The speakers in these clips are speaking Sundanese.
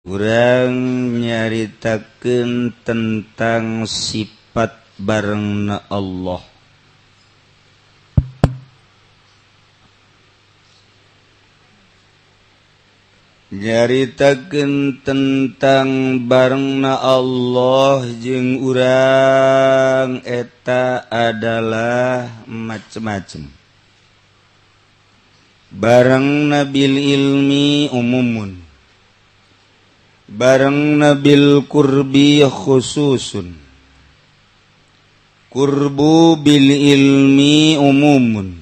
Urang nyaritakeun tentang sifat barengna Allah. Nyaritakeun tentang barengna Allah jeung urang eta adalah macem-macem. Barengna bil ilmi umumun, bareng nabil kurbi khususun, kurbu bil ilmi umumun,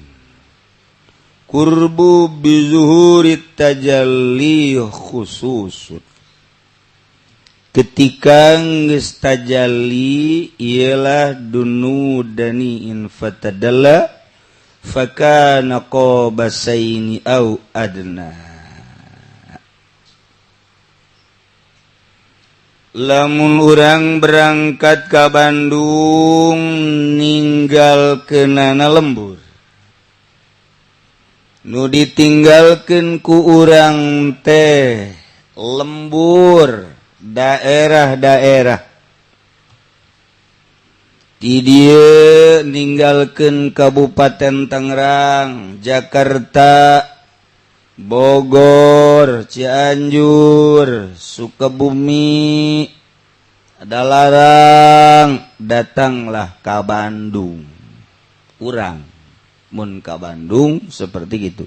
kurbu bizuhurit tajalli khususun. Ketika geus tajalli ialah dunu dani in fatadalla fakana qabasaini au adna. Lamun urang berangkat ka Bandung ninggal kenana lembur, nu ditinggalkeun ku urang teh lembur daerah-daerah. Di dieu ninggalkeun Kabupaten Tangerang, Jakarta, Bogor, Cianjur, Sukabumi, Adalarang, datanglah ka Bandung. Urang mun ka Bandung seperti gitu.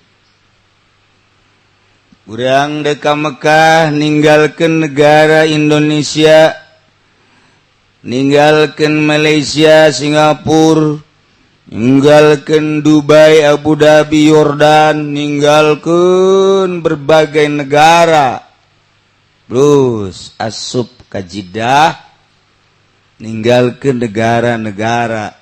Urang dek ka Mekah ninggalkeun negara Indonesia, ninggalkeun Malaysia, Singapura, ninggalkeun Dubai, Abu Dhabi, Yordan, ninggalkeun berbagai negara. Terus asup ka Jeddah, ninggalkeun negara-negara.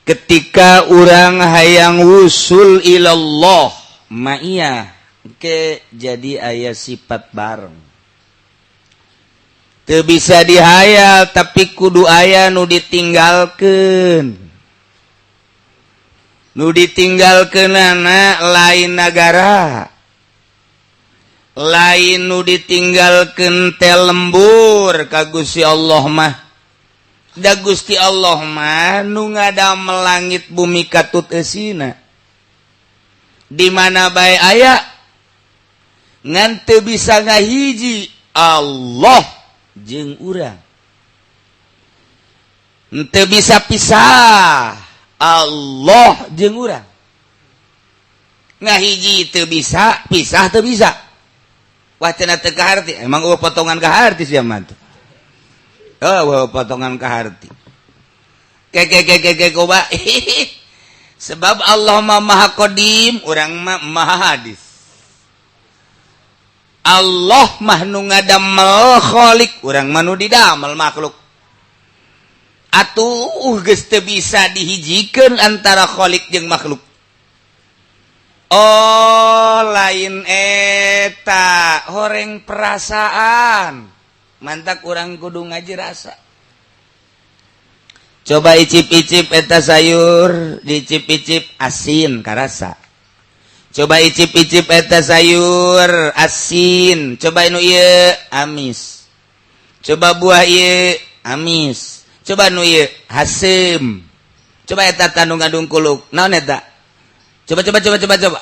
Ketika urang hayang wusul ilallah ma'iyah, ke jadi aya sifat bareng. Teu bisa dihayal tapi kudu aya nu ditinggalkeun. Nu ditinggalkeunana lain nagara, lain nu ditinggalkeun teh lembur ka Gusti Allah mah. Da Gusti Allah mah nu ngadamel langit bumi katut eusina. Di mana bae aya ngan teu bisa ngahiji Allah jeung urang. Henteu bisa pisah Allah jeung urang. Ngahiji teu bisa, pisah teu bisa. Wah cenah teu kaharti, emang eueuh potongan kaharti sia mah tuh. Oh, potongan kaharti. Ke coba. Sebab Allah mah Maha Qadim, urang mah Maha Hadis. Allah mah nu ngadamel khalik, urang mah nu didamel makhluk. Atuh geus teu bisa dihijikeun antara khalik jeung makhluk. Oh, lain eta horeng perasaan. Mantak urang kudu ngaji rasa. Coba icip-icip eta sayur, dicip-icip asin karasa. Coba icip-icip eta sayur asin, coba nu ieu amis. Coba buah ieu amis. Coba nu ieu haseum. Coba eta tandung ngandung kuluk. Naon eta? Coba coba coba coba coba.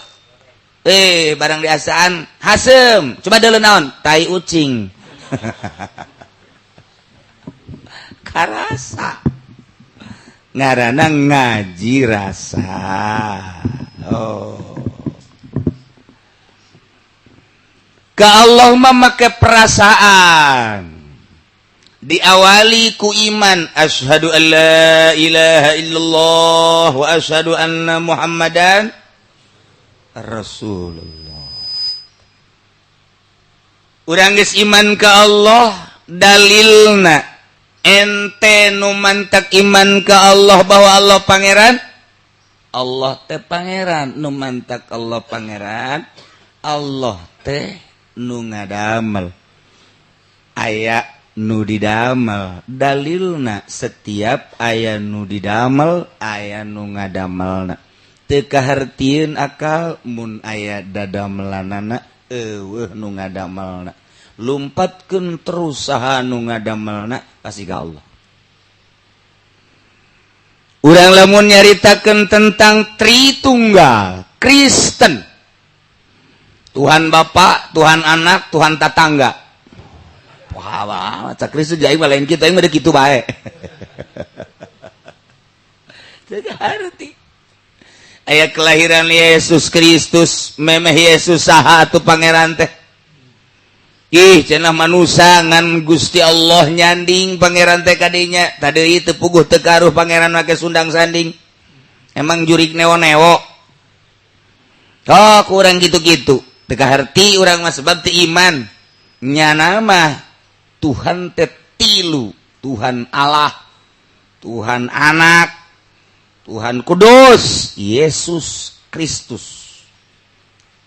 Barang diasaan haseum. Coba deuleu naon? Tai ucing. Karasa. Ngaranna ngaji rasa. Oh. Ka Allah memakai perasaan. Diawali ku iman, asyhadu an la ilaha illallah wa asyhadu anna Muhammadan Rasulullah. Urang geus iman ka Allah, dalilna ente nu mantak iman ka Allah bahwa Allah pangeran. Allah teh pangeran, nu mantak Allah pangeran, Allah teh nu ngadamel. Aya nu didamel, dalilna setiap aya nu didamel, aya nu ngadamelna. Teu kahartieun akal mun aya dadamelanana Eueuh nu ngadamelna, lumpatkeun terus saha nu ngadamelna, pasti ka Allah. Urang lamun nyaritakeun tentang Tritunggal Kristen, Tuhan Bapa, Tuhan Anak, Tuhan Tatangga. Wah, wah, cak Kristen jadi lain kita yang kitu bae. Teu harti. Aya kelahiran Yesus Kristus, memeh Yesus saha atuh pangeran teh? Ih, cenah manusa ngan Gusti Allah nyanding pangeran teh kadinya. Tadi teu puguh teu karuh pangeran make sundang sanding. Emang jurik neo-neo. Oh, kurang gitu-gitu. Teu kaharti urang mah sebab teu iman. Nyana mah Tuhan teh tilu, Tuhan Allah, Tuhan Anak, Tuhan Kudus, Yesus Kristus.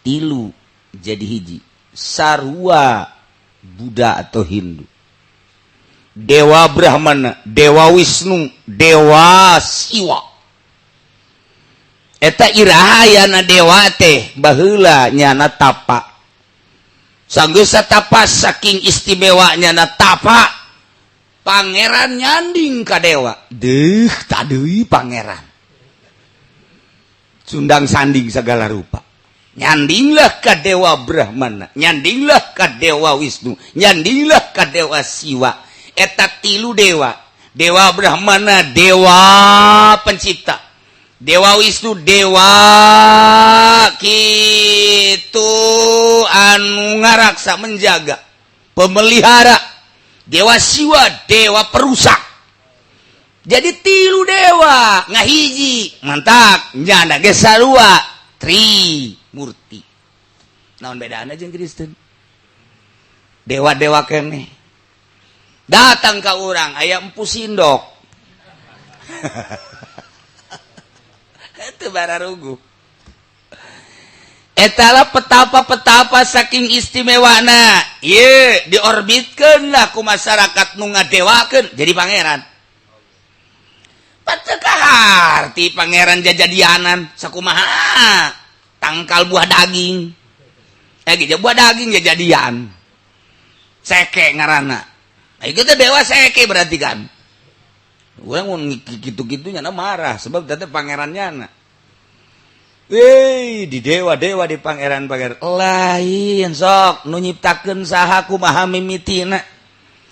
Tilu jadi hiji. Sarua Buddha atau Hindu. Dewa Brahmana, Dewa Wisnu, Dewa Siwa. Eta iraha dewa teh? Baheula nyana tapa. Sanggeus tapa, saking istimewanya na tapa, pangeran nyanding ka dewa. Deuh, tadi pangeran. Sundang sanding segala rupa. Nyandinglah ka Dewa Brahmana, nyandinglah ka Dewa Wisnu, nyandinglah ka Dewa Siwa. Eta tilu dewa. Dewa Brahmana dewa pencipta, Dewa Wisnu dewa kitu anu ngaraksa, menjaga, pemelihara, Dewa Siwa dewa perusak. Jadi tilu dewa ngahiji. Mantap nyana ge sarua tri murti. Naon bedana jeung Kristen? Dewa-dewa keneh datang ke urang, aya Empu Sindok itu bararugu. Etalah petapa-petapa saking istimewana ye diorbitkeun lah ku masyarakat nu ngadewakeun jadi pangeran. Harti pangeran jajadianan sakumaha tangkal buah daging, eh gitu, buah daging jajadian seke ngaranna. Nah, itu dewa seke berarti kan. Urang mun gitu-gitu nyana marah sebab teh pangerannya na. Wih, di dewa-dewa, di pangeran-pangeran lain sok nu nyiptakeun saha, kumaha mimitina,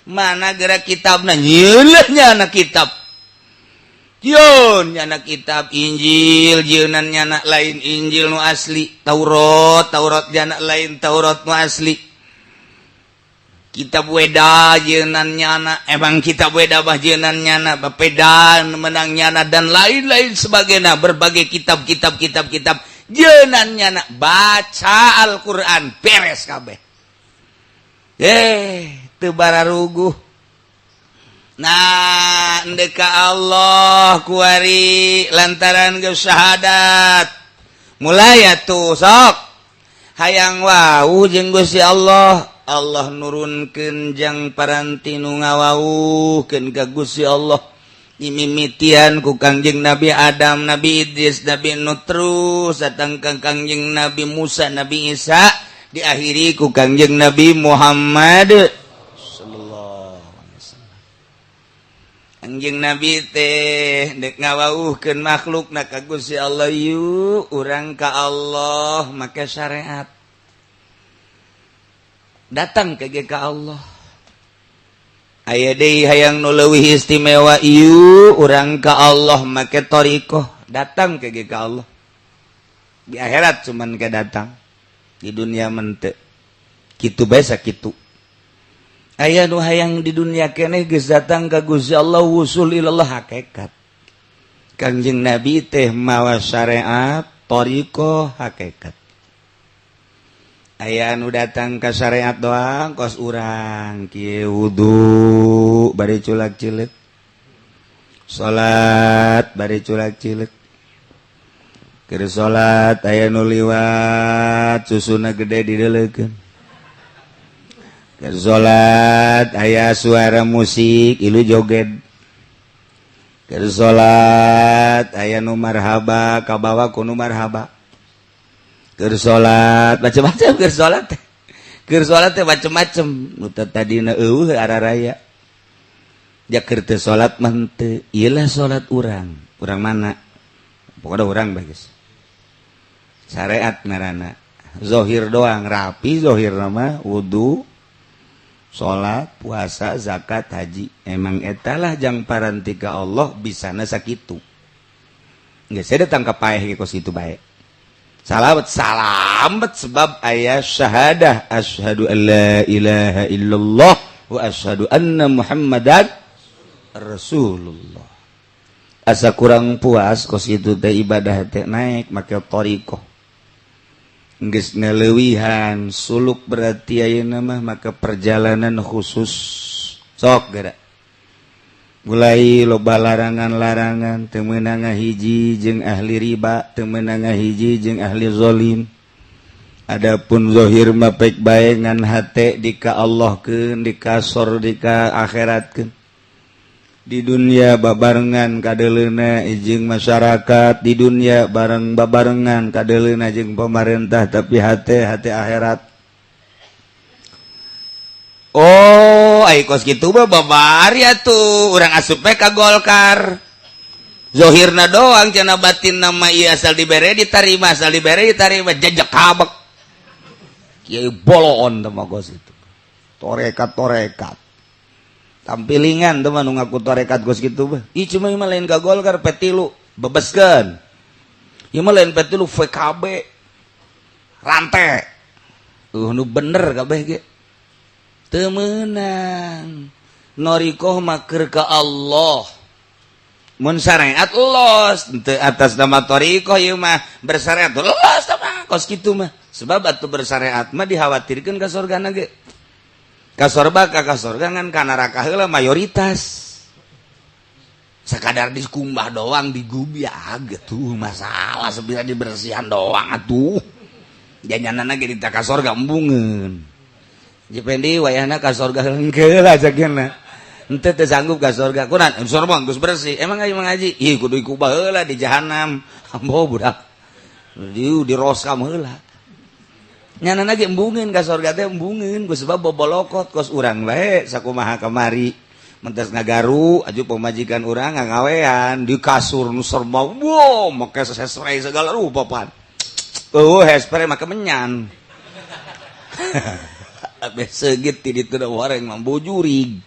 mana gerak kitabna, nyeuleut nyana kitab. Yun nyana kitab Injil jieunan nyana lain Injil nu asli, Taurat, Taurat nyana lain Taurat nu asli, kitab Weda jieunan nyana emang kitab Weda bah jieunan nyana bapedan menang nyana dan lain-lain sebagainya, berbagai kitab-kitab kitab-kitab jieunan nyana. Baca Al-Qur'an beres kabeh. Eh, teu bararuguh. Nah, ndeka Allah kuari lantaran geus syahadat mulai atuh sok hayang wau jeung Gusti Allah. Allah nurunkeun jang paranti nu ngawauhkeun ka Gusti Allah, dimimitian ku Kangjeng Nabi Adam, Nabi Idris, Nabi Nuh, terus datang ka Kangjeng Nabi Musa, Nabi Isa, diakhiri ku Kangjeng Nabi Muhammad sallallahu alaihi wasallam. Kangjeng Nabi teh dek ngawauhkeun makhluk na ka Gusti Allah, yuk urang ka Allah make syariat, datang ke ka Allah. Aya deui hayang nu leuwih istimewa, yuk urang ka Allah make thoriqoh, datang ke ka Allah. Di akhirat cuman ke datang, di dunia mente kitu bae sakitu. Aya nu hayang di dunia keneh geus datang ka Gusti Allah, wusul ilallah, hakikat. Kangjeng Nabi teh mawa syariat, thoriqoh, hakikat. Aya nu datang ka syariat doang kos urang kieu, wudu bari culak cilik, salat bari culak cilik. Keur salat aya nu liwat, susuna gede dideleukeun. Keur salat aya suara musik, ilu joget. Keur salat aya nu marhaba, kabawa ku nu marhaba. Keur salat macam-macam, keur salat teh, keur salat teh macam-macam. Nu tadina eueuh araraya. Ja keur teu salat mah henteu. Ieu lah salat urang. Urang mana? Pokoknya urang bagus. Syariat ngaranna. Zohir doang rapi, zohir nama wudu, salat, puasa, zakat, haji. Emang etalah jang parantika Allah bisana sakitu. Geus saya datang ka paeh ge kos kitu bae. Salamet salamet sebab aya syahadah, asyhadu an la ilaha illallah wa asyhadu anna Muhammadan Rasulullah. Asa kurang puas kos kitu teh ibadah teh, naik make thariqah. Geus ngaleuwihan suluk, berarti ayeuna mah maka perjalanan khusus sok geura. Mulai loba larangan-larangan, teu meunang ngahiji jeung ahli riba, teu meunang ngahiji jeung ahli zolim. Adapun zohir mah pek bae, ngan hate dika Allahkeun, dikasor dika akhiratkeun. Di dunia babarengan kadeleuna jeung masyarakat, di dunia bareng babarengan kadeleuna jeung pemerintah, tapi hate hate akhirat. Oh, ai kos kitu mah babari atuh urang asup we ka Golkar. Zohirna doang cenah, batin nama ieu asal dibere ditarima, asal dibere ditarima, jejek kabek. Kiai boloon teh mah kos itu. Torekat torekat. Tampilingan teh mah nu ngaku torekat kos kitu mah. Ih, cuma ieu mah lain ka Golkar, P3 bebeskeun. Ieu mah lain P3, VKB. Rantai. Nu bener kabeh ge. Teu meunang. Thoriqoh mah keur ka Allah. Mun syariat los, teu atas nama thoriqoh ieu mah bersyariat los mah kos kitu mah. Sebab atuh bersyariat mah dikhawatirkeun ka surgana ge. Ka sorga ka sorga, ngan ka neraka heula mayoritas. Sekadar dikumbah doang digubiag gitu masalah, sebenarnya dibersihan doang atuh. Janyanana ge dita ka sorga embungeun. Jipendi wayahna ka sorga hengkeul aja gena. Henteu, teu sanggup ka sorga. Kunaon? Sorga geus bersih. Emang ayo ngaji? Ih, kudu dikubah heula di jahanam. Ambo budak. Di roskam heula. Nyana ge embungeun ka sorga teh embungeun ku sebab bobolokot kos urang bae sakumaha kamari. Mentas ngagaru aju pemajikan urang ngagawean di kasur nu serba, wow, make hairspray segala rupa pan. Oh, hairspray make menyan. Abeh seugit ti ditu da wareng mah bujurig.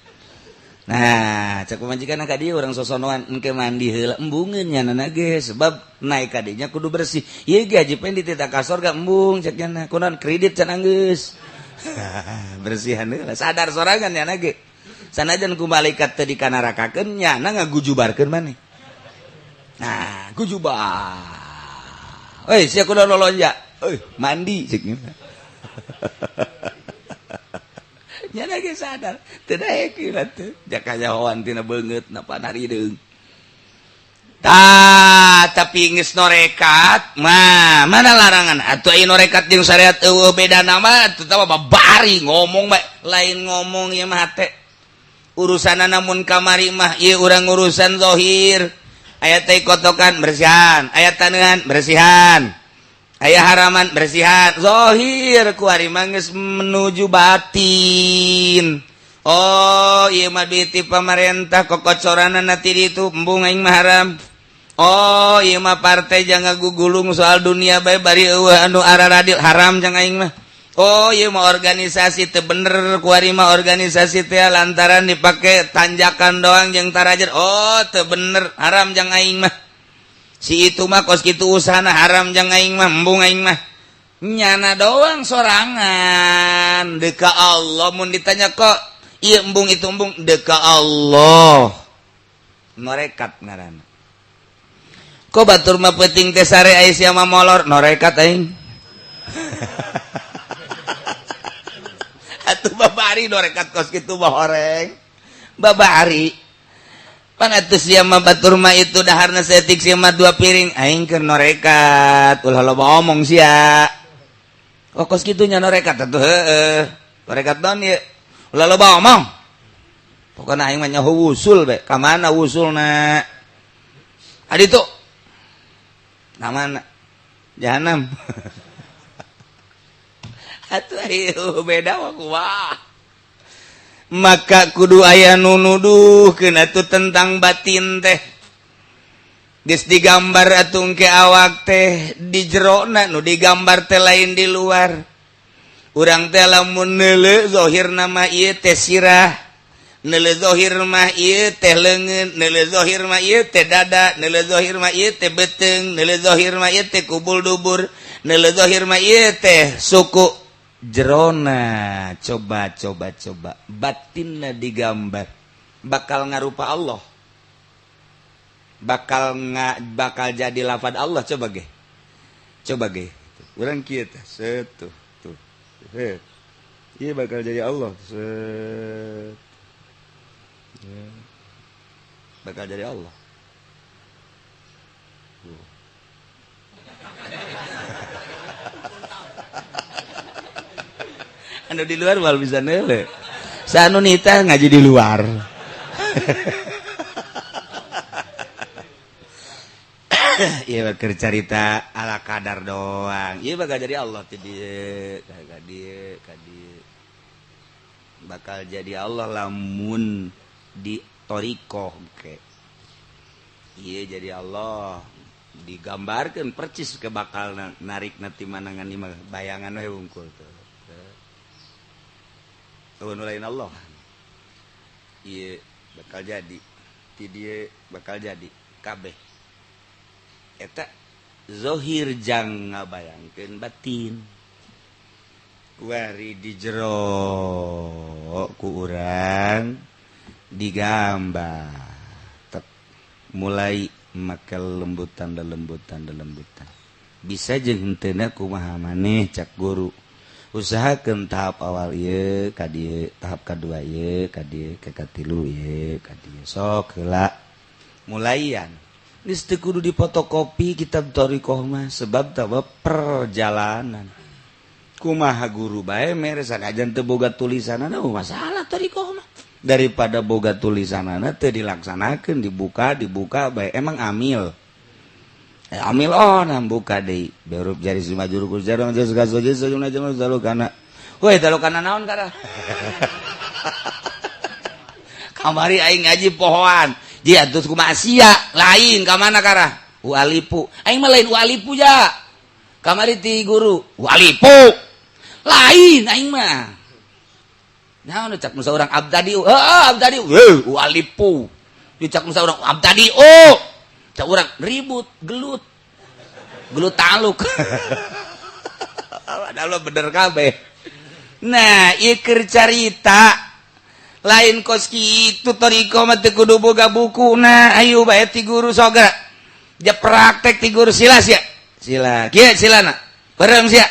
Nah, cek pemajikan ka dieu urang sosonoan engke mandi heula, embungeun nyana ge sebab naik ka dinya kudu bersih. Ieu ge Haji Pendi teh ka sorga embung cek nyana, kunaon kredit can anggeus. Bersihan heula sadar sorangan nyana ge. Sanajan ku malaikat teh dikanarakakeun, nyana ngagujubarkeun maneh. Nah, gujubar. Euy, sia kudu lolonja. Euy, mandi cek nyana. Nyana ge sadar, teu daek ieu teh. Jaka nyahoan tina beungeut na panarideung. Tah, tapi geus norekat mah mana larangan atuh aya norekat jeung syariat eueuh beda nama atuh tah babari ngomong bae, lain ngomong ieu mah hate. Urusanna namun kamari mah ieu urang urusan zahir. Aya teh kotokan bersihan, aya taneuhan bersihan. Aya haraman bersihan, zahir ku ari mah geus menuju batin. Oh, ieu mah duit ti pamarentah kokocoranna ti ditu, embung aing mah haram. Oh, ieu mah partai jangan gugulung soal dunia bae bari eueuh anu araradil, haram jang aing mah. Oh, ieu mah organisasi teu bener ku ari mah, organisasi teh lantaran dipake tanjakan doang jeung tarajer. Oh, teu bener, haram jang aing mah. Si itu mah kos kitu usahana, haram jang aing mah, embung aing mah. Nyana doang sorangan deka Allah mun ditanya kok ieu embung itu embung, deka Allah norekat ngaranna. Kok batur mah peuting teh sare, aya sia mah molor, norekat aing. Atuh babari norekat kos kitu mah horeng. Babari. Pan atuh sia mah batur mah itu daharna saeutik, sia mah dua piring, aing keur norekat. Ulah loba omong sia. Oh, kos kitu nya norekat atuh, heueuh. Norekat naon ieu? Ulah loba omong. Pokona aing mah nyaho wusul be. Ka mana wusulna? Adi tuh. Namana? Jahanam. Atuh ayo beda mah kumaha. Maka kudu aya nu nuduhkeun atuh tentang batin teh. Geus digambar atuh ke awak teh di jerona, nu digambar teh lain di luar. Urang teh lamun neuleu zahir nama ieu teh sirah, neuleu zahir mah ieu teh leungeun, neuleu zahir mah ieu teh dada, neuleu zahir mah ieu teh beuteung, neuleu zahir mah ieu teh kubul dubur, neuleu zahir mah ieu teh suku. Jerona coba coba coba batinna digambar bakal ngarupa Allah, bakal nga, bakal jadi lafad Allah. Coba ge, coba ge urang kieu teh, set, tuh tuh, he, ieu bakal jadi Allah, set. Ya. Bakal jadi Allah. Tuh. Anu di luar wal bisa neule. Sanu nita ngaji di luar. Iya bakal cerita ala kadar doang. Iya bakal jadi Allah ti dieu, ka dieu, ka dieu. Bakal jadi Allah lamun di thariqah ke. Iya jadi Allah digambarkan percis ke bakal narik nanti manangan mah bayangan we wungkul tuh. Tuh nu lain Allah. Iya bakal jadi ti dieu bakal jadi kabeh. Eta zohir jang ngabayangkeun batin. Wari di jero ku urang digambar tek mulai make lembutan lembutan lembutan bisa jeung henteu kumaha maneh cak guru. Usahakeun tahap awal ieu ka dieu, tahap kadua ieu ka dieu, ka katilu ieu ka dieu, sok heula mulaian. Geus teu kudu dipotokopi kitab thariqah mah sebab tawa perjalanan. Kumaha guru bae mere sanajan teu boga tulisanana masalah thariqah mah. Daripada boga tulisanana teu dilaksanakeun, dibuka dibuka bae emang amil. Amil oh nah buka deui berup jari sumajur ku jarang geus gasoje sajuna jamal zalukana. Woi dalukana naon kara? Kamari aing ngaji pohoan. Dia terus kumaha sia lain ka mana kara? Ualipu. Aing mah lain ualipu ja. Kamari ti guru ualipu. Lain aing mah. Naon cak musa urang abdadi, heeh abdadi, heuh ualipu. Dicak musa urang abdadi, oh. Cak urang ribut, gelut. Gelut taluk. Padahal bener kabeh. Nah, ieu keur carita lain kos kitu thariqah mah teu kudu boga bukuna. Ayo bae ti guru soga. Ja praktek ti guru sila sia. Sila. Kieu silana. Bareng sia.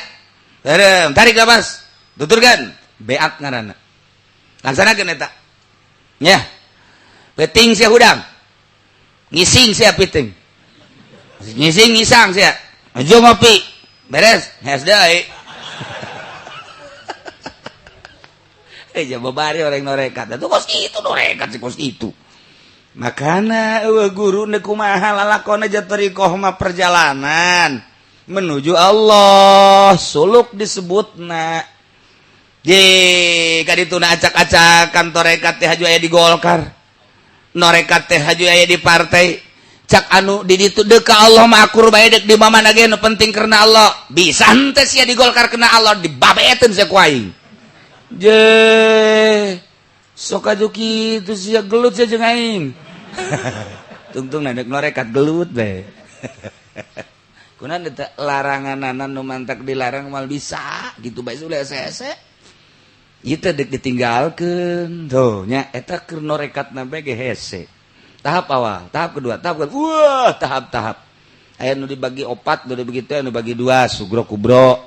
Bareng, tarik napas. Tuturkan. Beak ngaranna. Laksanakeun eta. Nya. Peuting sia hudang. Ngising sia piting. Ngising ngisang sia. Ajo ngopi. Beres, hes deui. Babari orang norekat. Itu kos itu norekat sih kos itu. Makana eueuh guru neuk kumaha lalakona ja thariqah mah perjalanan menuju Allah, suluk disebutna. Ye, kadituna acak-acakan torekat teh haju aya di Golkar. Norekat teh haju aya di partai. Cak anu di ditu deuk ka Allah mah akur bae deuk di mana ge nu penting karena Allah. Bisa henteu sia di Golkar kena Allah dibabeeteun sia ku aing. Je sok aju kitu sia gelut sia jeung aing. Tungtung deuk norekat gelut bae. Kunaon eta laranganana nu mantak dilarang mal bisa gitu bae ulah hese. Ieu teh deuk ditinggalkeun. Tuh nya eta keur norekatna bae ge hese. Tahap awal, tahap kedua, tahap kedua. Wah, tahap-tahap. Aya nu dibagi opat, nu dibagi teh, nu dibagi dua, sugro kubro.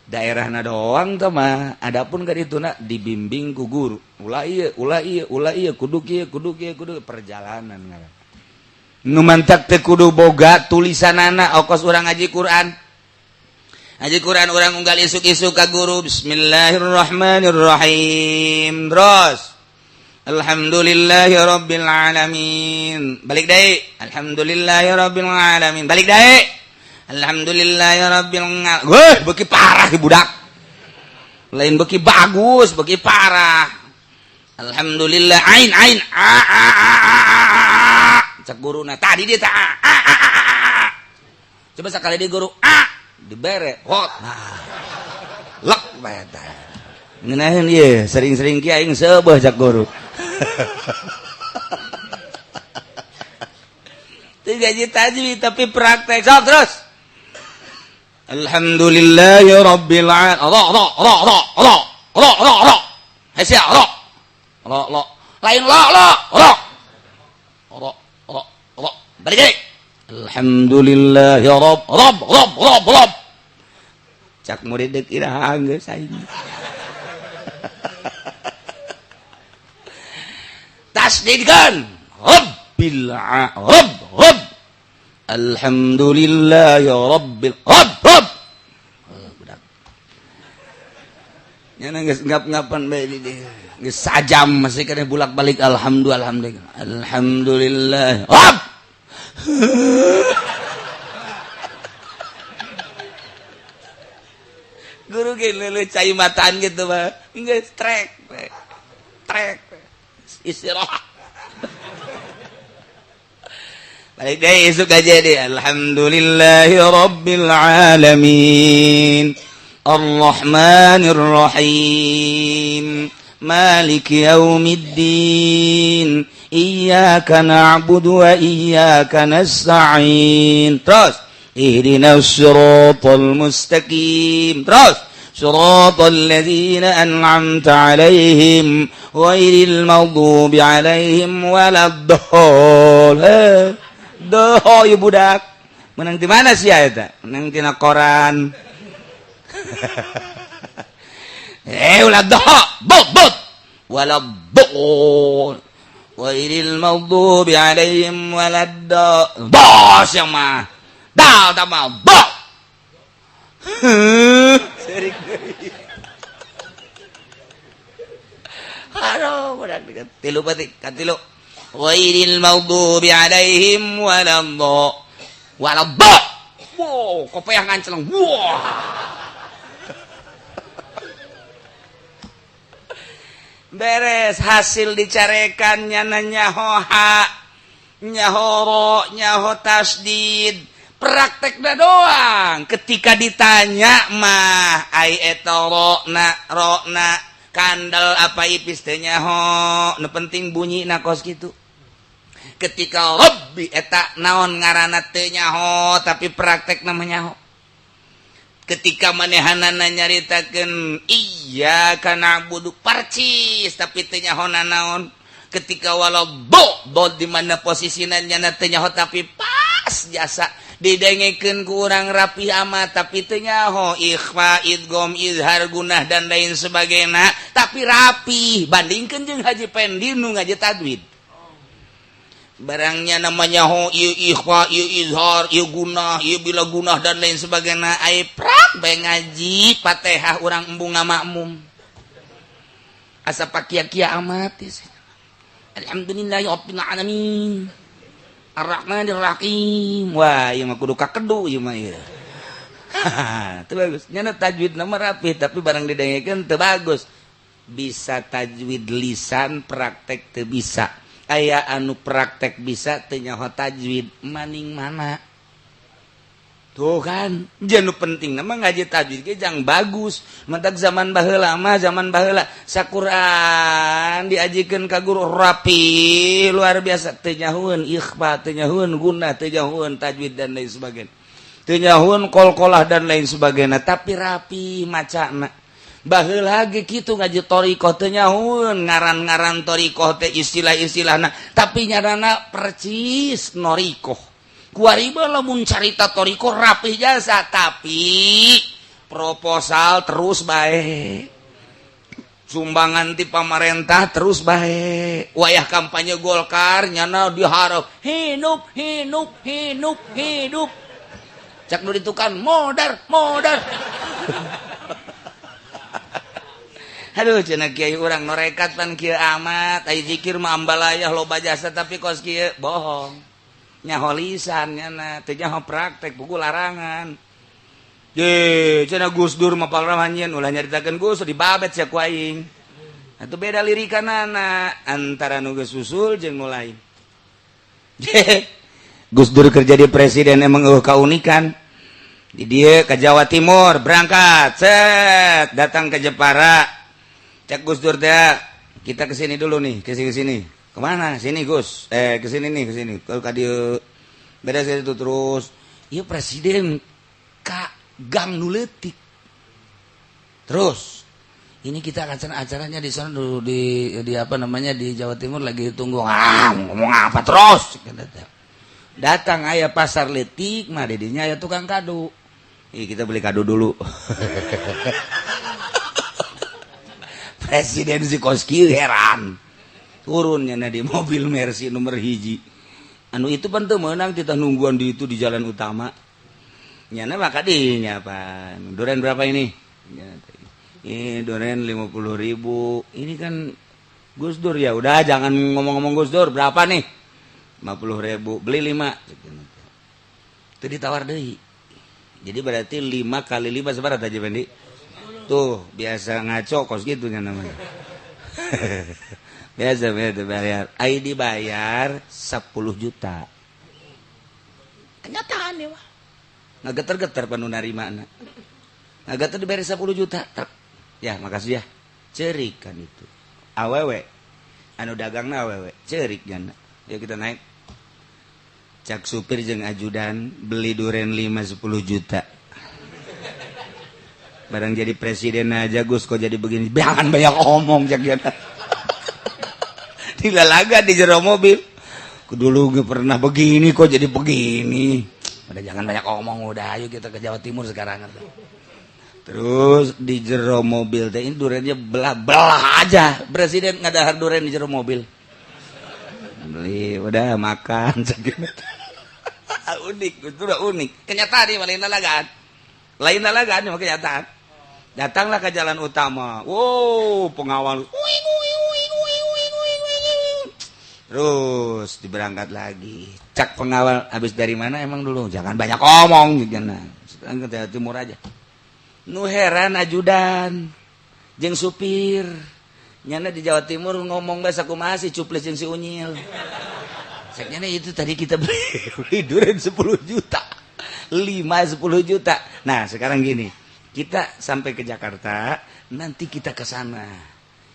Daerahna doang teh mah. Adapun ka dituna dibimbing ku guru. Ulah ieu, ulah ieu, ulah ieu, kudu kieu, kudu kieu, kudu perjalanan ngaran. Nu mantak teh kudu boga tulisanana okos urang ngaji Quran. Ngaji Quran urang unggal isuk-isuk ka guru bismillahirrahmanirrahim. Terus alhamdulillahirabbil alamin. Balik deui. Alhamdulillahirabbil alamin. Balik deui. Alhamdulillahirabbil alamin. Weh, beuki parah ki budak. Lain beki bagus, beki parah. Alhamdulillah ain ain a a a a a. Cek guruna tadi dia tak a a a a. Coba sekali di guru a dibere hot. Nah. Lek bae tah. Ngeunaheun ieu sering-sering kieu aing seubeuh cek guru. Teu gaji tajwid tapi praktek sok terus. Alhamdulillahi rabbil alamin. Ra ra ra ra ra ra ra ra. Hese ra. Ra ra. Lain la la ra. Ra ra ra. Balik deui. Alhamdulillahi rabb rabb rabb rabb rabb. Cak murid deuk iraha geus aing. Tasdidkeun. Rabbil rabb rabb. Alhamdulillahi rabbil rabb rabb. Budak. Nya geus ngap-ngapan bae di dieu. Geus sajam masih keneh bulak-balik alhamdulillah alhamdulillah. Alhamdulillah rabb. Guru ge leuleut cai mataan gitu mah. Geus trek trek istirahat. Balik deh isuk aja deh. Alhamdulillahi rabbil alamin. Arrahmanir rahim. Maliki yaumiddin. Iyyaka na'budu wa iyyaka nasta'in. Terus ihdinas siratal mustaqim. Terus siratal ladzina an'amta 'alaihim ghairil maghdubi 'alaihim waladdallin. Doh ieu budak. Menang di mana sih eta? Menang tina koran. Ulah doh, bot bot. Waladdallin. Ghairil maghdubi 'alaihim waladdallin. Dos yang mah. Dal tambah bo. Serik deui. Aduh, budak tilu batik katilu. Ghairil maghdubi 'alaihim waladdallin. Waladdallin. Wow, kopeah nganceleng. Wah. Beres hasil dicarekan nyana nyaho ha, nyaho ro, nyaho tasdid. Praktekna doang. Ketika ditanya mah ai eta ro na ro na kandel apa ipis teh nyaho, nu penting bunyi na kos kitu. Ketika rabbi eta naon ngaranna teu nyaho tapi praktekna mah nyaho. Ketika manehanana nyaritakeun iyyaka na'budu parcis tapi teu nyaho naon. Ketika walau do do di mana posisina nyana teu nyaho tapi pas jasa didengekeun ku urang rapi amat tapi teu nyaho ikhfa idgham izhar gunah dan lain sebagainya tapi rapi bandingkeun jeung Haji Pendi nu ngaji tajwid. Barangnya namanya ho ieu ikhfa ieu izhar ieu gunah ieu bila gunah dan lain sebagainya ai prak bae ngaji Fatihah urang embung ngamakmum asa pakia-kia amat. Alhamdulillahi rabbil alamin arrahmanir rahim. Wah ieu mah kudu kakedu ieu mah ieu. Teu bagus nyana tajwid mah rapi tapi barang didengekeun teu bagus. Bisa tajwid lisan praktek teu bisa. Aya anu praktek bisa teu nyaho tajwid maning mana tuh kan. Jeung nu penting mah ngaji tajwid ge jang bagus. Mentak zaman baheula mah zaman baheula saquran diajikeun ka guru rapi luar biasa teu nyahoeun ikhfa teu nyahoeun gunah teu nyahoeun tajwid dan lain sebagainya teu nyahoeun qalqalah dan lain sebagainya tapi rapi macana. Baheula ge kitu ngaji thariqah teu nyahoeun ngaran-ngaran thariqah teh istilah-istilahna tapi nyaranna percis noriqah. Kuari lamun carita thariqah rapih jasa tapi proposal terus bae. Sumbangan ti pamarentah terus bae. Wayah kampanye Golkar nyana diharap hidup hidup hidup hidup. Cak nu ditukan modar modar. Aduh cenah kiai urang norekat pan kieu amat ai zikir mah ambalayah loba jasa tapi kos kieu bohong. Nyaho lisan nyana teu nyaho praktek buku larangan. Ye, cenah Gus Dur mah palramanyeun, ulah nyaritakeun Gus dibabet sia ku aing. Atuh beda lirikanana antara nu geus usul jeung nu lain. Gus Dur kerja di presiden emang eueuh kaunikan. Di dieu ke Jawa Timur berangkat, set datang ke Jepara. Cek Gus Dur teh, kita kesini dulu nih, kesini sini. Kemana? Sini, Gus. Eh, kesini nih, kesini. Kalau ka dieu beres itu terus. Iya, presiden ka gang nu leutik. Terus ini kita akan acaranya di sana dulu di apa namanya, di Jawa Timur lagi tunggu. Ah, ngomong apa terus? Datang aya pasar leutik mah, didinya aya tukang kado. Ih, kita beli kado dulu. Presiden si koski heran. Turunnya di mobil Mercy nomor 1. Anu itu pan teu meunang kita nungguan di itu di jalan utama. Nyana maka dinya pan. Duren berapa ini? Ini duren 50.000. Ini kan Gus Dur, ya udah jangan ngomong-ngomong Gus Dur, berapa nih? 50.000, beli 5. Itu ditawar deui. Jadi berarti 5 kali 5 seberapa aja, Bendi? Tuh, biasa ngaco kos gitu namanya. Biasa biasa bayar. Ai dibayar 10 juta. Kenyataan ya mah. Ngageter-geter panu narima na. Ngageter dibayar 10 juta. Tek. Ya, makasih ya. Cerik kan itu. Awewe. Anu dagangna awewe. Cerik jana. Ya kita naik. Cak supir jeung ajudan beli duren 5 10 juta. Barang jadi presiden aja Gus kok jadi begini. Jangan banyak omong cak jana. Dilalaga di jero mobil. Dulu gak pernah begini kok jadi begini. Udah jangan banyak omong, udah ayo kita ke Jawa Timur sekarang. Terus di jero mobil teh ini durennya belah-belah aja. Presiden ngadahar duren di jero mobil. Beli, udah makan. Unik, itu udah unik. Kenyataan nih, lain lalagaan. Lain lalagaan, mah kenyataan. Datanglah ke jalan utama. Wow, pengawal. Terus diberangkat lagi. Cak pengawal, habis dari mana emang dulu? Jangan banyak omong, jangan. Sekarang ke Jawa Timur aja. Nu heran ajudan jeung supir. Nyana di Jawa Timur ngomong bahasa kumaha sih cuplis jeung si Unyil. Ceknya itu tadi kita beli, beli duren 10 juta. 5 10 juta. Nah, sekarang gini. Kita sampai ke Jakarta, nanti kita ke sana.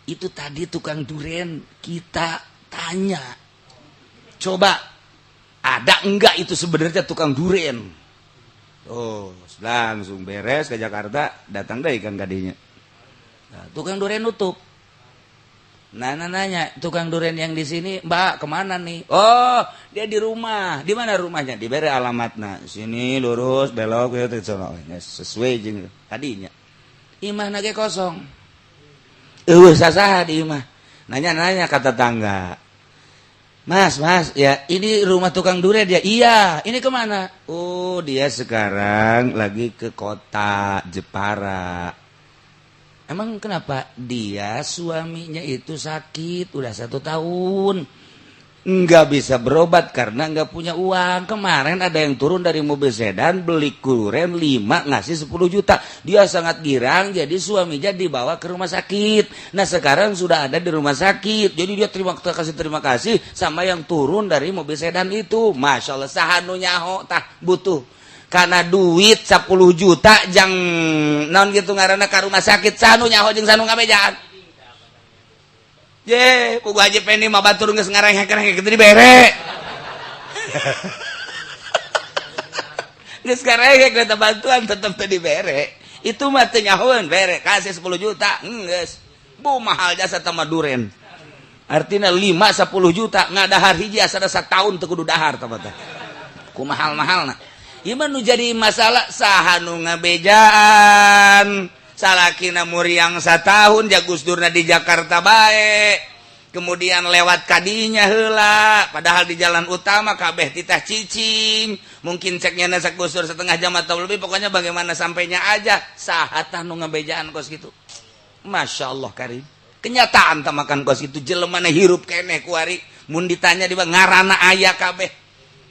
Itu tadi tukang duren kita tanya. Coba ada enggak itu sebenarnya tukang duren? Oh, langsung beres ke Jakarta, datang deh ikan kadinya. Nah, tukang duren nutup. Nah, nanya, tukang duren yang di sini, Mbak, kemana nih? Oh, dia di rumah. Di mana rumahnya? Diberi alamatna. Sini lurus, belok, gitu, sesuai jeung tadinya. Imah nage kosong. Eueuh sasaha di imah. Nanya-nanya kata tangga. Mas, mas, ya ini rumah tukang duren ya? Iya, ini kemana? Oh, dia sekarang lagi ke kota Jepara. Emang kenapa? Dia suaminya itu sakit udah 1 tahun. Nggak bisa berobat karena nggak punya uang. Kemarin ada yang turun dari mobil sedan beli duren 5 ngasih 10 juta. Dia sangat girang, jadi suaminya dibawa ke rumah sakit. Nah sekarang sudah ada di rumah sakit. Jadi dia terima kasih sama yang turun dari mobil sedan itu. Masya Allah, saha nu nyaho tah butuh. Karena duit 10 juta jang naon gitu ngaranna ka rumah sakit, saha nu nyaho jeung saha nu ngabejaan. Ye, pugu Haji Pendi mah batur geus ngarengek-rengek kitu dibere. Geus ngarengek eta bantuan tetep teu dibere. Itu mah teu nyahoeun bere, kasih 10 juta, geus. Bu mahal jasa tama duren. Artinya 5 10 juta ngadahar hiji asa satahun teu kudu dahar tah teh. Ku mahal-mahalna. Ieu mah nu jadi masalah saha nu ngabejaan. Salakina muriang satahun ja Gus Durna di Jakarta bae. Kemudian lewat kadinya heula, padahal di jalan utama kabeh titah cicing. Mungkin ceknya nasa Gus Dur setengah jam atau lebih, pokoknya bagaimana sampainya aja. Saha tah nu ngabejaan kos gitu. Masya Allah karim. Kenyataan tah makan kos itu jelema na hirup keneh kuari. Mun ditanya di ngaranna aya kabeh.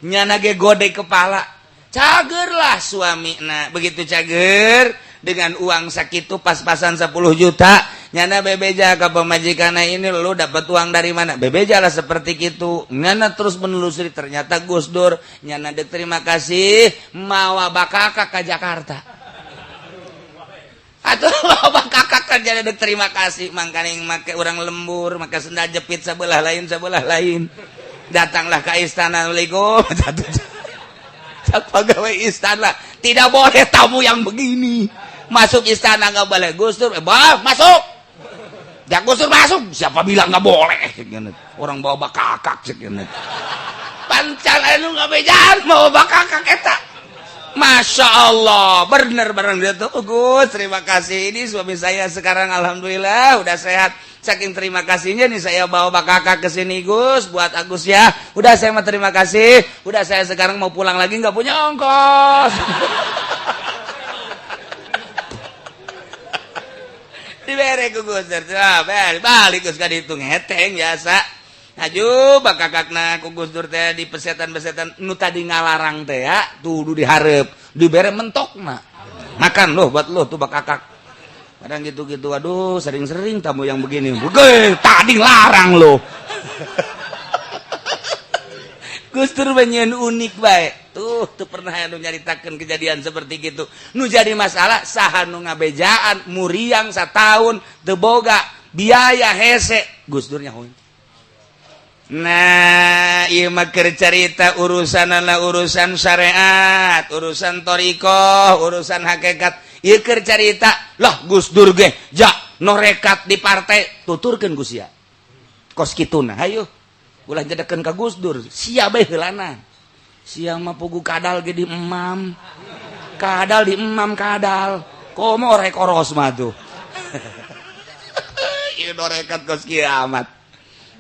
Nyana ge gode kepala. Cagerlah suami. Nah, begitu cager dengan uang sakitu pas-pasan 10 juta, nyana bebeja ke pamajikanna, "Ini lu dapat uang dari mana?" Bebeja lah seperti itu. Nyana terus menelusuri, ternyata Gus Dur. Nyana dek terima kasih, mawa bakakak ke Jakarta atau mawa bakakak kan jadi dek terima kasih. Mangkaning make orang lembur, maka sendal jepit sebelah lain, sebelah lain, datanglah ke istana. "Assalamualaikum." Pegawai istana, "Tidak boleh tamu yang begini masuk istana, nggak boleh." Gus Dur, "Eh, bah, masuk ya." Gus Dur masuk, "Siapa bilang nggak boleh? Orang bawa bakakak." Pancan anu ngabejaan bawa bakakak eta. Masya Allah, bener bareng dia tuh. "Oh, Gus, terima kasih. Ini suami saya sekarang alhamdulillah udah sehat. Saking terima kasihnya nih saya bawa bakakak ke sini, Gus, buat Agus ya. Udah, saya mau terima kasih. Udah, saya sekarang mau pulang lagi, nggak punya ongkos." Dibere ku Gus, balik Gus ka ditu ngeteng biasa. Aju bakakakna ku Gus Dur teh di pesetan-pesetan nu tadi ngalarang teh ya, tuh dihareup, dibere mentokna. "Makan loh, buat lo tuh bakakak." Kadang gitu-gitu, "Aduh, sering-sering tamu yang begini." "Oke, tadi larang loh." Gus Dur banyak unik baik. Tuh, tuh pernah anu nyaritakeun kejadian seperti gitu. Nu jadi masalah saha nu ngabejaan muriang satahun teu boga biaya, hese Gus Dur nyahoin. Nah, ieu mah keur carita urusanana urusan syariat, urusan thoriqoh, urusan hakikat. Ieu keur carita lah Gus Dur ge ja norekat di partai, tuturkeun Gus ya. Kos kituna, hayu. Ulah jedekeun ka Gus Dur, sia bae heulana. Sia mah pugu kadal ge di emam. Kadal di emam kadal. Komo rek koros mah tuh. Ieu norekat kos kiamat.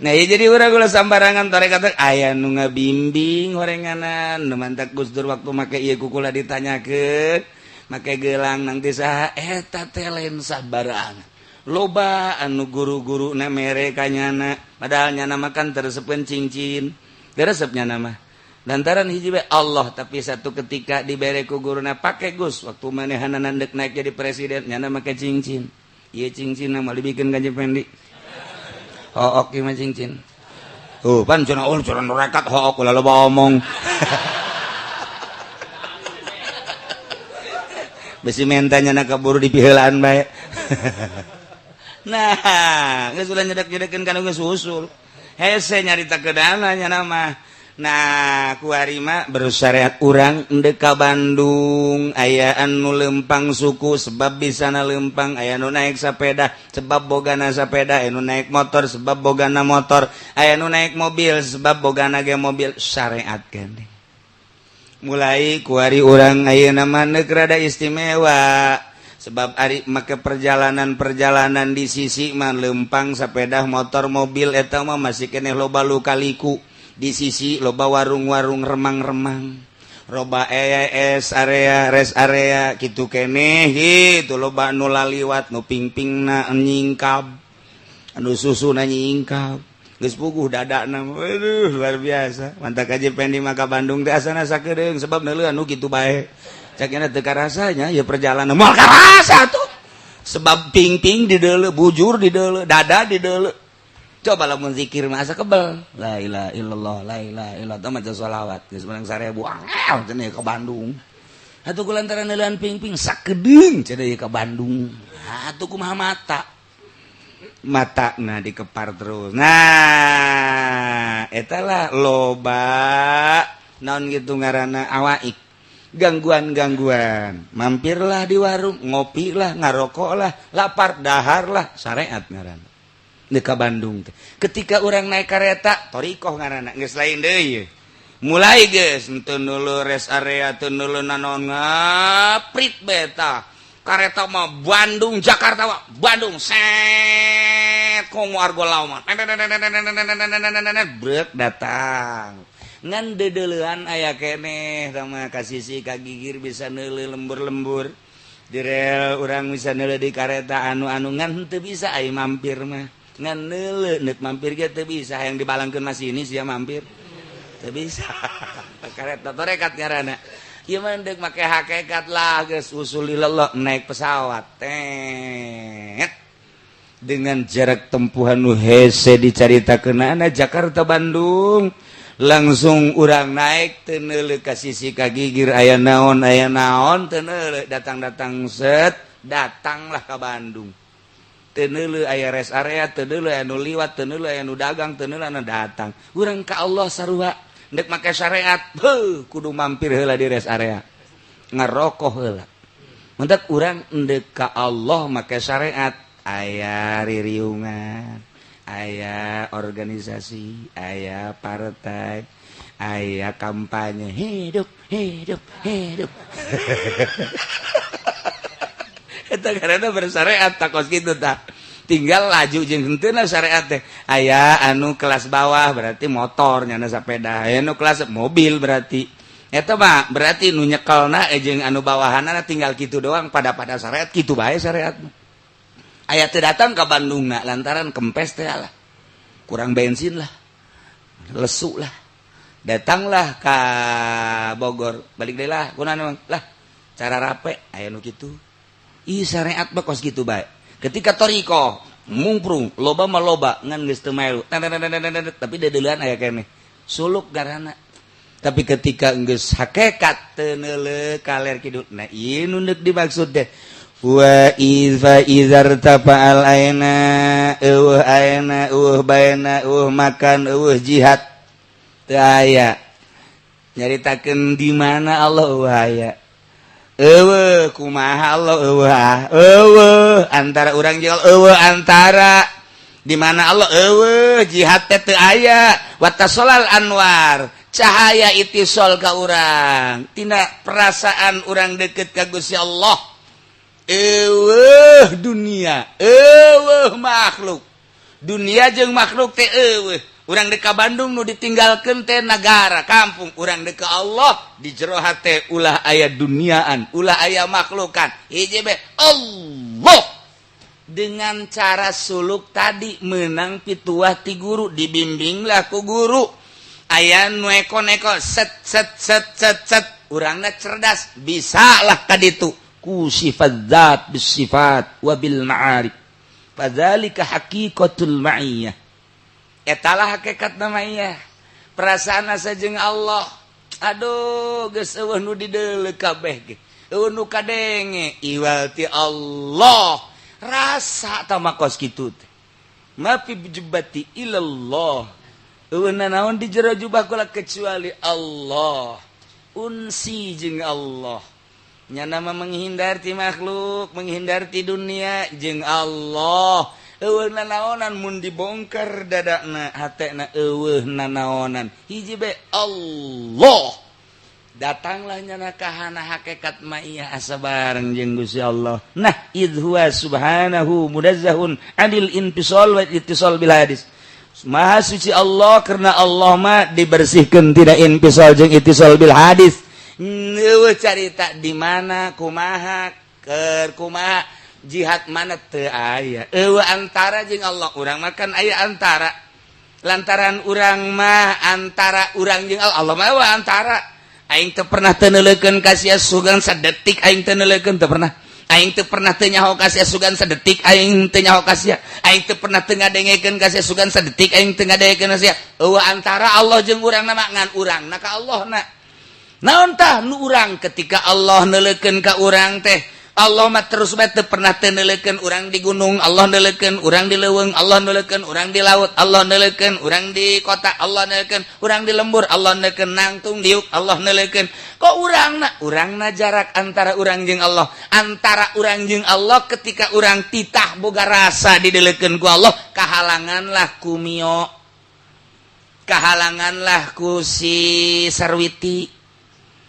Nah, ya jadi urang ulah sambarangan tarekat, aya nu ngabimbing horenganan. Nu mantak Gus Dur waktu make ieu kukula ditanyakeun, make gelang nanti saha eta teh, lain sabarangan. Loba anu guru-guru na mere ka nyana, padahal nyana makan teresepeun cincin. Resep nyana mah. Lantaran hiji bae Allah, tapi satu ketika dibere ku guruna, "Pake Gus, waktu manehanana dek naik jadi presiden," nyana make cincin. Ieu cincin mah dibikeun ka Pendi. Oh, oke mah cincin. Oh, pan cenah, oh cenah rekat hook, ulah loba omong. Besi mentanya nak keburu dipiheulaan bae. Nah, geus ulah nyedek-nyedekeun kana geus usul. Hese nyarita kedana nya nama. Nah, kuari mah bersyariat urang endek ka Bandung, aya anu lempang suku sebab bisana lempang, aya nu naik sepeda sebab bogana sepeda, aya nu naik motor sebab bogana motor, aya nu naik mobil sebab bogana ge mobil, syariat keneh. Mulai kuari urang ayeuna mah neuk rada istimewa sebab ari make perjalanan-perjalanan di sisi mah lempang sepeda, motor, mobil eta mah masih keneh loba luka-liku. Di sisi loba warung-warung remang-remang, loba ES area, rest area gitu keneh gitu, loba nu laliwat nu pingpingna nyingkab, anu susuna nyingkab, geus puguh dadana. Aduh, luar biasa. Mantak aja Pendi maka Bandung teh asana sakedeung sebab neuleuan nu kitu bae. Cak nya teu karasanya ya perjalanan, moal karasa tuh sebab pingping di deuleu, bujur di deuleu, dada di deuleu. Coba lamun zikir mah asa kebel, la ilaha illallah, la ilaha illallah, maca sholawat geus menang 1000 angel cenah ke Bandung atuh ku lantaran neuleun pingping sakedeung cenah ke Bandung atuh kumaha mata mata nah dikepar terus. Nah, eta lah loba naon gitu ngaranna awaik, gangguan-gangguan. Mampirlah di warung, ngopi lah, ngarokok lah, lapar, dahar lah, syariat ngaranna ka Bandung teh. Ketika orang naik kereta thoriqoh ngaranna geus lain deui. Mulai geus teu nulu rest area, teu nulu naon, ngaprit beta. Kareta mah Bandung Jakarta mah Bandung set komo Argo Lawan. Brek datang. Ngan deudeulean aya keneh sama ka sisi ka gigir bisa neuleuh lembur-lembur. Di rel urang bisa neuleuh di kareta anu-anu, ngan teu bisa ai mampir mah. Ngan neuleuh neuk mampir ge teu bisa, hayang dibalangkeun mas ini sia mampir. Teu bisa. Kareta torekat ngaranna. Ieu mah deuk make hakikat lah, geus usul ilallah, naik pesawat tet dengan jarak tempuhan nu hese dicaritakeunana, Jakarta Bandung, langsung urang naik, teu neuleuh ka sisi ka gigir aya naon, aya naon, teu neuleuh. Datang-datang, set, datanglah ke Bandung, teu neuleuh aya rest area, teu neuleuh aya nu liwat, teu neuleuh aya nu dagang, teu neuleuh anu datang. Urang ka Allah sarua, ndek make syariat, heuh, kudu mampir heula di rest area, ngarokok heula. Mentak urang ndek ka Allah make syariat, aya ririungan, aya organisasi, aya partai, aya kampanye, hidup, hidup, hidup. Eta karena bersyariat tak kos kitu tah. Tinggal laju jeung henteu syariat teh. Aya anu kelas bawah berarti motor, nyana sepeda, aya anu kelas mobil berarti. Eta mah berarti nu nyekelna jeung anu bawahanana tinggal kitu doang, pada pada syariat kitu bae syariat. Aya teu datang ke Bandung na lantaran kempes teh lah. Kurang bensin lah. Lesu lah. Datanglah ke Bogor, balik deui lah, kunaon lah. Cara rape aya nu kitu. Ih, syariat mah kos kitu bae. Ketika toriko mungprung loba mah loba ngan geus teu melu, tapi dedeuleun aya keneh suluk garana. Tapi ketika geus hakikat, teu neuleuh kaler kidul. Nah, ieu nu deuk dimaksud teh wa idza idzartafa'al aina, eueuh aina, eueuh baena, eueuh makan, eueuh jihad, teu aya nyaritakeun di mana Allah, eueuh aya, eueuh kumaha Allah, eueuh ah, eueuh antara urang jeung eueuh, antara di mana Allah, eueuh jihad teh teu aya. Watasolal anwar, cahaya itisol ka urang, tina perasaan urang deket ka Gusti Allah, eueuh dunia, eueuh makhluk, dunia jeung makhluk teh eueuh. Urang dek ka Bandung, nu ditinggalkeun teh nagara kampung. Urang dek ka Allah, di jero hate ulah aya duniaan, ulah aya makhlukan, hiji be Allah. Dengan cara suluk tadi menang pituah ti guru, dibimbinglah ku guru, aya nu eko-neko, set set set set set, urangna cerdas, bisa lah kaditu ku sifat zat bis sifat wa bil ma'arif. Fadzalika haqiqatul ma'iyah, etalah hakikat namanya, perasaan asa jeung Allah. Aduh, geus eueuh nu dideuleu kabeh ge, eueuh nu kadenge iwal ti Allah, rasa tah kos kitu teh. Ma fi jubbati ilallah, eueuh nanaon di jero jubah kula kecuali Allah. Unsi jeung Allah, nyana mah menghindar ti makhluk, menghindar ti dunia jeung Allah. Eueuh nanaonan, mun dibongkar dadakna, hatena, eueuh nanaonan, hiji be Allah. Datanglah nyana kahana hakikat maiyah, asa bareng jeung Gusti Allah. Nah, idz huwa subhanahu munazzahun anil infisal wa ittisal bil hadis. Maha suci Allah karena Allah mah dibersihkan tidak infisal jeung ittisal bil hadis. Eueuh carita di mana, kumaha, keur kumaha, jihad mana, teu aya, eueuh antara jeung Allah. Urang makan aya antara, lantaran urang mah antara urang jeung Allah, Allah mah eueuh antara. Aing teu pernah teu neuleukeun ka sia sugan sadetik, aing teu neuleukeun, teu pernah. Aing teu pernah teu nyaho ka sia sugan sadetik, aing teu nyaho ka sia. Aing teu pernah teu ngadengekeun ka sia sugan sadetik, aing teu ngadengekeun ka sia. Eueuh antara Allah jeung urang na mah, ngan urang na ka Allah na. Naon tah nu urang ketika Allah neuleukeun ka urang teh? Allah mah terus bae, teu pernah teu neuleukeun. Urang di gunung, Allah neuleukeun. Urang di leuweung, Allah neuleukeun. Urang di laut, Allah neuleukeun. Urang di kota, Allah neuleukeun. Urang di lembur, Allah neuleukeun. Nangtung diuk, Allah neuleukeun. Kok urang na, urang na jarak antara urang jeung Allah, antara urang jeung Allah, ketika urang titah boga rasa dideleukeun ku Allah, kahalanganlah ku Mio, kahalanganlah ku si Sarwiti,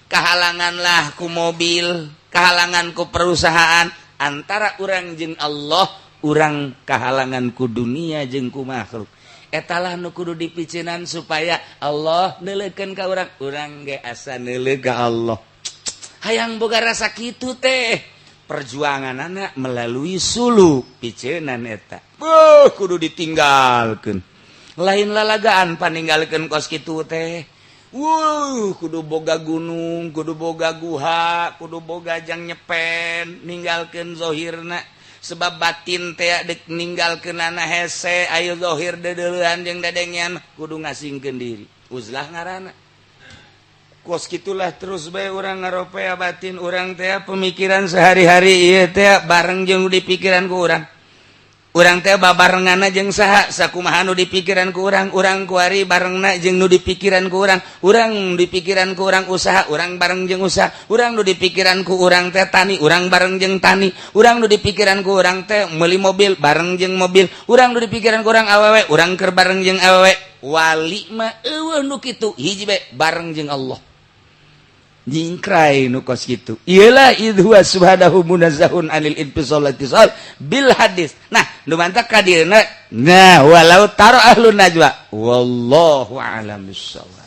kahalanganlah ku mobil, kahalangan ku perusahaan antara urang jeung Allah. Urang kahalangan ku dunia jeung ku makhluk. Etalah nu kudu dipicinan supaya Allah neuleukeun ka urang, urang ge asa neuleuh ka Allah. Hayang boga rasa kitu teh, perjuangan anak melalui suluk, picenan eta. Buh, kudu ditinggalkeun, lain lalagaan paninggalkeun kos kitu teh. Wuh, kudu boga gunung, kudu boga guha, kudu boga jang nyepen, ninggalkeun zohirna, sebab batin teh dek ninggalkeunana hese. Ayo zohir deudeulean jeung dadengean, kudu ngasingkeun diri, uzlah ngaranna. Kos gitulah terus bae urang ngaropea batin urang teh. Pemikiran sehari-hari ieu teh bareng jeung di pikiran ku urang. Urang teh babarengana jeung saha, sakumaha nu dipikiran ku urang. Urang kuari barengna jeung nu dipikiran ku urang. Urang dipikiran ku urang usaha, urang bareng jeung usaha. Urang nu dipikiran ku urang teh tani, urang bareng jeung tani. Urang nu dipikiran ku urang teh meuli mobil, bareng jeung mobil. Urang nu dipikiran ku urang awewe, urang keur bareng jeung awewe. Wali mah euweuh nu kitu, hiji bae, bareng jeung Allah. Nyingkrai nu kos kitu. Iyalah, idz huwa subhanahu munazzahun anil infisal ittisal bil hadis. Nah, nu mantak ka dieuna. Nah, walau taro ahlun najwa, wallahu a'lam bissawab.